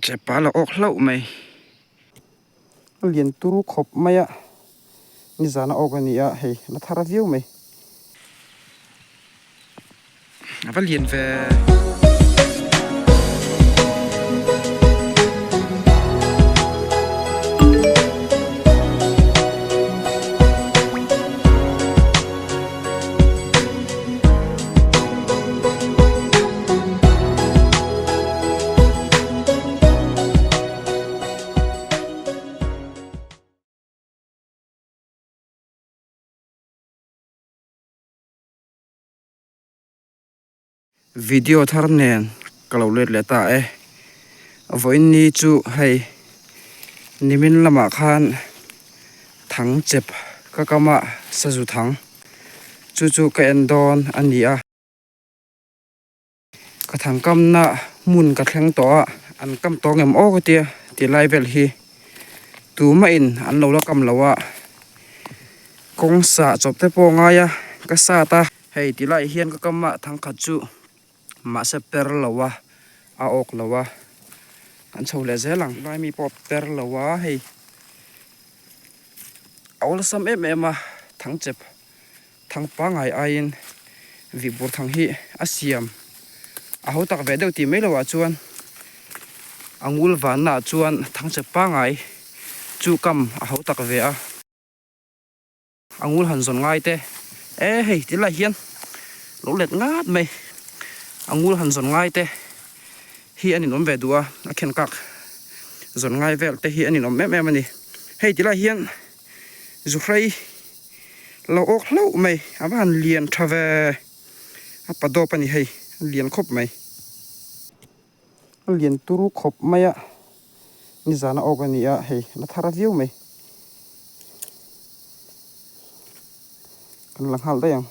Chepa la awk hlauh mai. A lian turu khawp mai a, nizan a awk a ni a, hei la thar viau mai. A va lian ve. Video thar nen ka lo let leh ta e. Vawiin ni chu hei nimin lamah khan thang chep ka kam a sazu thang chu chu ka en dawn a ni a. Ka thangkamna hmun ka thleng tawh a, an kam tawh ngem aw ka tia ti lai vel hi tumah in an lo la kam lo a, kawng sah chawp te pawh a ngai a, ka sat a. Hei ti lai hian ka kam a thangkhat chu mahse per lo a, a awk lo a, an chho leh zel ang. Lai mi pawh per lo a hei a awlsam em em a thangchep. Thang pangngai aiin vihbur thang hi a siam a ho tak ve deuh tih mai loh ah chuan a ngul vanna ah chuan thangchep pangngai chu kam a ho tak ve a. A ngul han zawn ngai te e hei ti lai hian lo let ngat mai a ngul han zawn ngai te hi a ninawm ve duh a, a khen kak zawn ngai vel te hi a ninawm em em a ni. Hei ti lai hian zuhrei. Lo awk hlauh mai, a va han lian tha ve, a pa dawp a ni hei, a lian khawp mai. A lian turu khawp mai a, nizan a awk a ni a, hei la thar viau mai. Kan la nghal daih ang.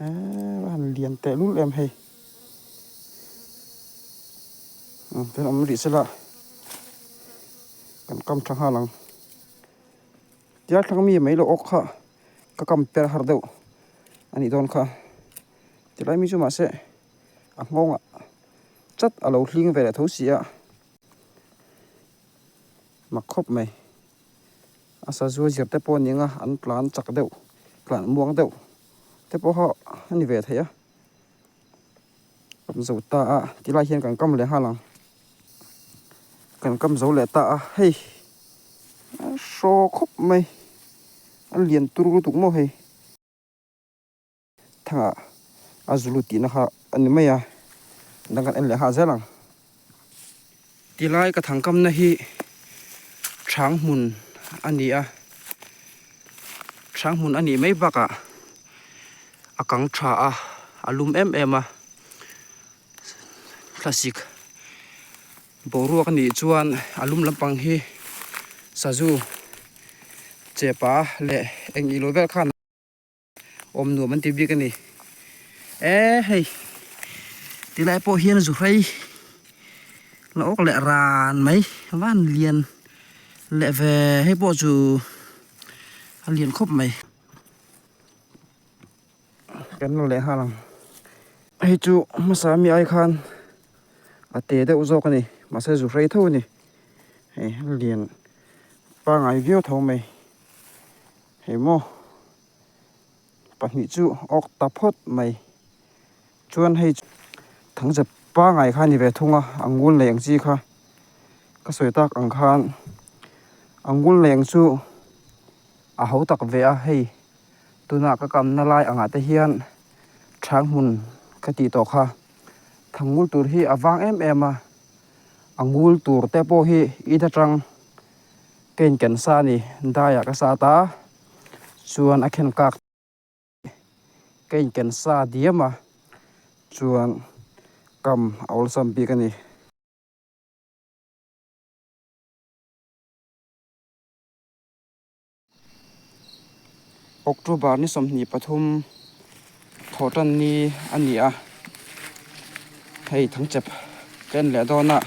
Eee va han lian teh lul em hei kan awm rih sela kan kam tha nghal ang tial thlang mi mai lo awk kha ka kam per har deuh a nih dawn kha tilai mi chu mahse a nghawng ah chat a lo hling ve leh tho si a mak khawp mai. A sazu zir te pawh a ni ang a, an tlan chak deuh, tlan muang deuh te pawh a ni ve thei a. Kam zo ta a, tilai hian kan kam leh nghal ang. Kan kam zo leh ta a, hei a hraw khawp mai, a lian tur lutuk maw hei. Thangah a zulu tihna kha a ni mai a, dang kan en leh nghal zel ang. Tilai ka thangkamna hi Hrang hmun a ni a, Hrang hmun a nih mai bakah a kang tha a, a lum em em a, thlasik boruak a nih chuan a lum lampang hi sazu chepa leh eng ilo vel khan. Awm nuam an ti bik a ni. E hei tilai pawh hian zu hrei la awk leh ran mai van lian leh ve hei pawh chu a lian khawp mai. Kan la leh nghal ang. Hei chu hmasa ami ai khan a te deuh zawk a ni mahse zu hrei tho a ni. Hei a lian pangai viau tho mai. Hei maw pahnih chu awk ta phawt mai chuan hei thangzep pangai kha a ni ve thung a a ngul nei ang chi kha ka sawi tak ang khan a ngul nei ang chu a ho tak ve a hei tuna ka kamna lai angah te hian thang hmun ka tih tawh kha thang ngul tur hi a vang em em a a ngul tur te pawh hi in atang. Ka inken sa a ni, daiah ka sat a, chuan a khen kak ka inken sa diam a, chuan kam a awlsam bik a ni. October ni 23 thawhtan ni a ni a, hei thangchep ka en leh dawn a.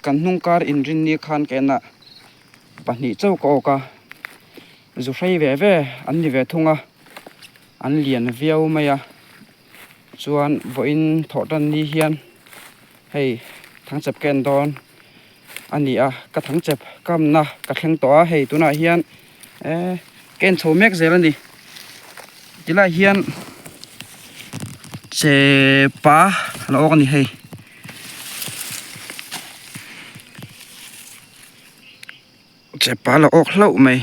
Kan hnung kar inrin ni khan ka en a, pahnih chauh ka awk a, zu hrei ve ve an ni ve thung a, an lian viau mai a. Chuan vawiin thawh tan ni hian hei thangchep ka en dawn a ni a, ka thangchep kamna ka thleng tawh a, hei tunah hian eh ka en chho mek zel a ni. Tilai hian chepa a lo awk a ni hei. Chepa la awk hlauh mai.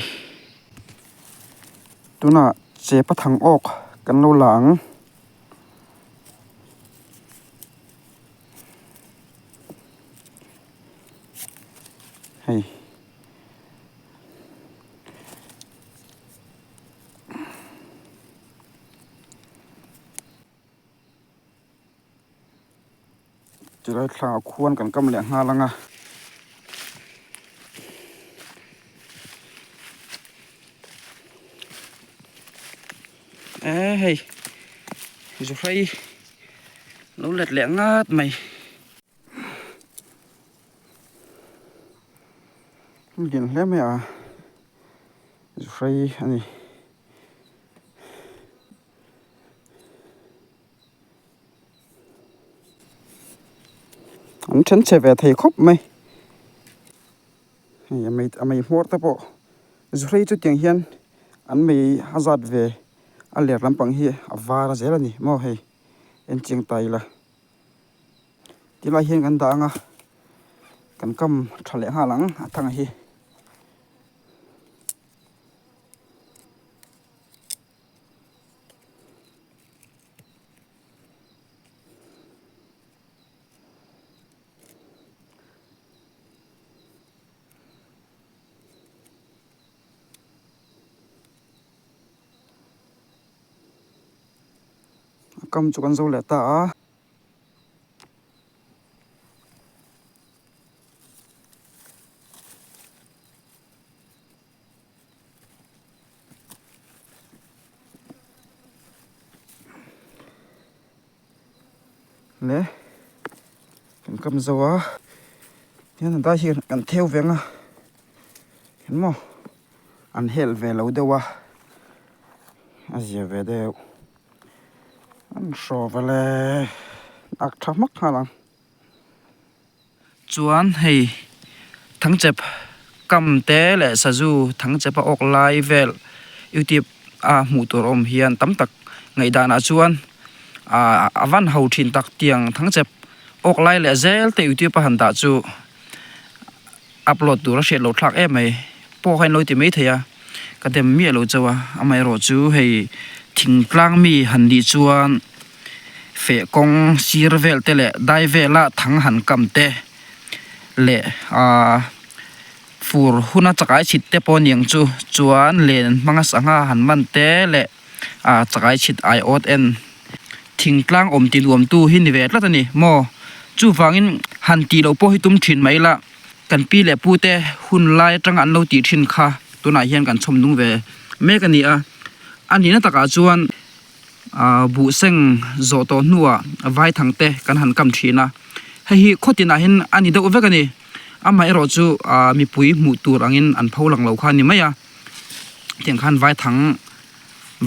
Tunah chepa thang awk kan lo la ang. Hei. Chulai thla khuan kan kam leh nghal ang a. E hei zuhrei lo let leh ngat mai. Lian hle mai a zuhrei a ni. An then chhe ve thei khawp mai hei a mei a mei hmawr te pawh zuhrei chu tiang hian an mei a zat ve a ler lampang hi a var a zel a ni maw hei en chiang ta ila tilai hian kan dah ang a kan kam tha leh nghal ang a thang hi. A kam chu kan zo leh ta a. Le kan kam zo a hian dai hi kan theu veng a engmaw an hel ve lo deuh a a zia ve deuh an hraw vele ak tha hmak nghal ang. Chuan hei thangchep kam te leh sazu thangchep a awk lai vel youtube a hmuh tur awm hian tam tak ngaihdan ah chuan ah a van ho thin tak tiang thangchep awk lai leh zel te youtube a han dah chu upload tur a hriat loh thlak em mai pawh kha in lo ti mai thei a ka dem miah lo chauh a amaherawh chu hei thingtlang mi han nih chuan. Feh kawng sir vel te leh dai vela thang han kam te leh ahh fur huna chakai chhit te pawh aniang chu chuan len hmanga sangha han man te leh ahh chakai chhit ai awt en thingtlang awm ti nuam tu hi ni ve tlat a ni maw chuvangin han tih loh pawh hi tum thin mai ila kan pi leh pu te hun lai atanga an lo tih thin kha tunah hian kan chhawm nung ve mek a ni a a nihna takah chuan. Ahh buh seng zawh tawh hnuah vaithang te kan han kam thin a hei hi khaw tinah hian a ni deuh vek a ni amaherawh chu ahh mipui hmuh tur angin an pho lang lo kha a ni mai a tiang khan vaithang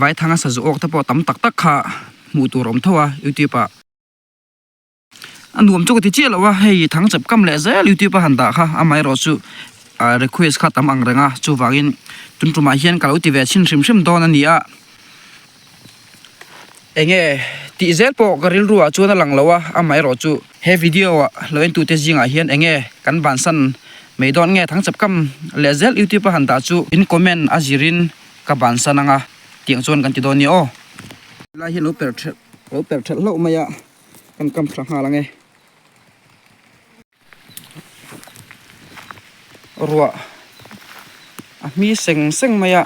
vaithang a sazu awk te pawh tam tak tak kha hmuh tur a awm tho a youtube ah. A nuam chu ka ti chiah lo a, hei thang chep kam leh zel youtube a han dah kha amaherawh chu ah request kha tam ang reng a chuvangin tun tumah hian ka lo ti ve chhin hrim hrim dawn a ni a enge tih zel pawh ka rilru ah chuan a lang lo a amaherawh chu he video ah lo en tute zingah hian enge kan bansan mai dawn nge thang chep kam leh zel youtube a han dah chu in comment a zirin ka bansan anga tiang chuan kan ti dawn a ni aw. Helai hi lo per thelh lo per thelh hlauh mai a. Kan kam tha nghal ang e. Ruah a hmi seng seng mai a,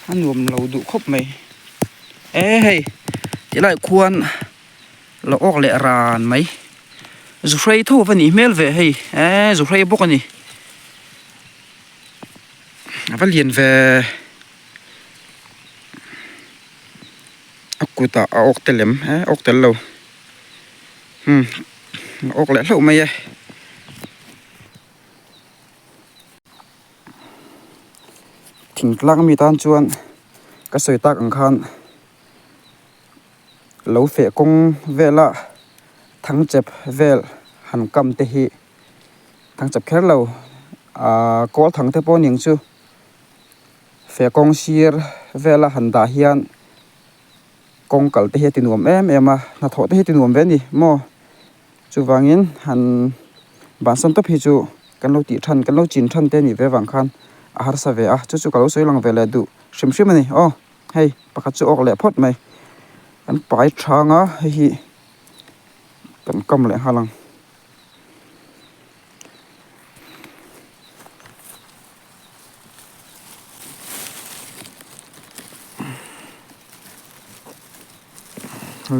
a nuam lo duh khawp mai. E hei tilai khuan lo awk leh ran mai. Zuhrei tho va nih hmel ve hei e zuhrei bawk a ni. A va lian ve. A kutah a awk tel em eh awk tel lo umm a awk leh hlauh mai e. Thingtlang mi tan chuan ka sawi tak ang khan. Lo feh kawng vela thangchep vel han kam te hi thangchep kher lo ahh kawl thang te pawh ning chu feh kawng sir vela han dah hian kawng kal te hi a ti nuam em em a hnathawh te hi a ti nuam ve a ni maw chuvangin han bansan tawp hi chu kan lo tih than kan lo chin than te a nih ve avang khan a harsa ve a chu chu ka lo sawi lang ve leh duh hrim hrim a ni aw. Hei pakhat chu awk leh phawt mai an pai thang a hei hi kan kam leh nghal ang.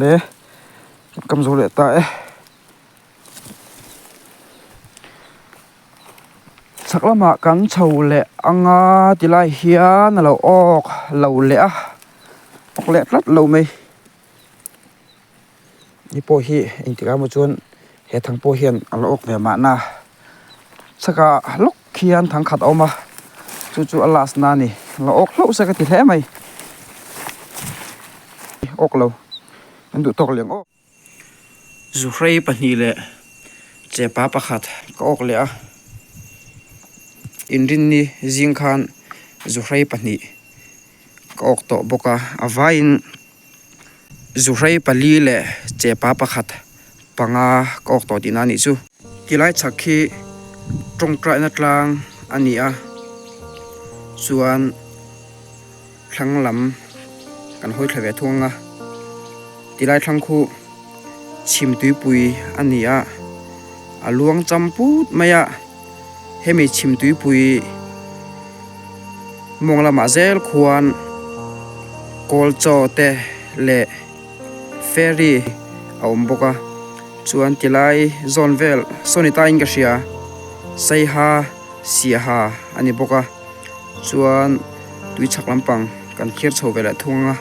Le kan kam zo leh ta e. Chhak lamah kan chho leh anga tilai hian a lo awk lo leh a awk leh tlat lo mai ni pawh hi engtik ah emaw chuan he thang pawh hian a la awk ve mahna chhakah lawk khian thang khat a awm a chu chu a last na a ni la awk hlauh se ka ti hle mai awk lo an duh tawk leh ang aw. Zuhrei pahnih leh chepa pakhat ka awk leh a inrinni zing khan zuhrei pahnih ka awk tawh bawk a a vaiin zuhrei pali leh chepa pakhat panga ka awk tawh tihna a nih chu. Tilai chhak khi tawngtaina tlang a ni a chuan. Thlang lam kan hawi thla ve thung ang a, tilai thlang khu chhim tuipui a ni a, a luang cham put mai a, hemi chhim tuipui mawng lamah zel khuan kawl chaw te leh ferry a awm bawk a, chuan tilai zawn vel saw ni tain ka hria saiha siaha a ni bawk a. Chuan tui chhak lampang kan thlir chho ve leh thung ang a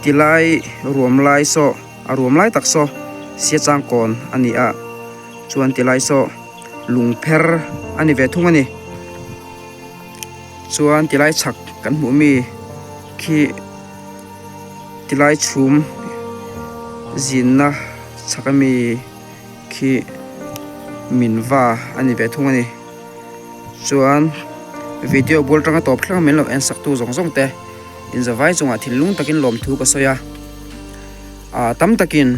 tilai ruam lai saw a ruam lai tak saw siachang kawn a ni a chuan tilai saw lung pher a ni ve thung a ni chuan tilai chhak kan hmuh mi khi tilai chhum zinna chhak ami khi min va a ni ve thung a ni. Chuan video bul atanga tawp thleng min lo en sak tu zawng zawng te inzavai chungah thinlung takin lawmthu ka sawi a ah tam takin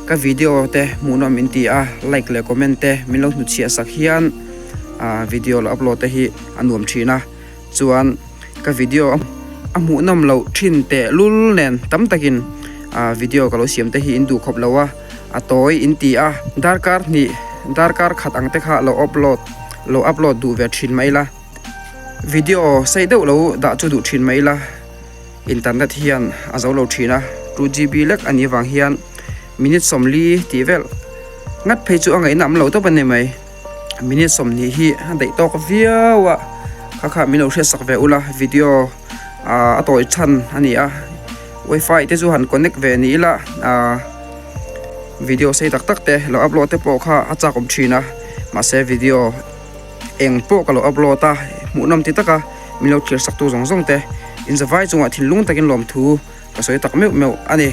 ka video te hmuhnawm min ti a like leh comment te min lo hnutchhiah sak hian ah video lo upload te hi a nuam thin a chuan ka video a hmuhnawm loh thin teh lul nen tam takin ah video ka lo siam te hi in duh khawp lo a. A tawi in ti a, darkar hnih, darkar khat ang te kha lo upload lo upload duh ve thin mai la, video sei deuh lo dah chu duh thin mai la, internet hian a zo lo thin a, 2GB lek a nih avang hian minute 40 tih vel ngat phei chu a ngaihna awm lo tawp a ni mai, minute 20 hi a daih tawk viau a, kha kha min lo hriatsak ve ula video a tawi chhan a ni a. Wifi te chu han connect ve ni ila ahh video sei tak tak te lo upload te pawh kha a chak awm thin a mahse video eng pawh ka lo upload a hmuhnawm ti taka min lo thlir sak tu zawng zawng te inzavai chungah thinlung takin lawmthu ka sawi tak meuh meuh a ni.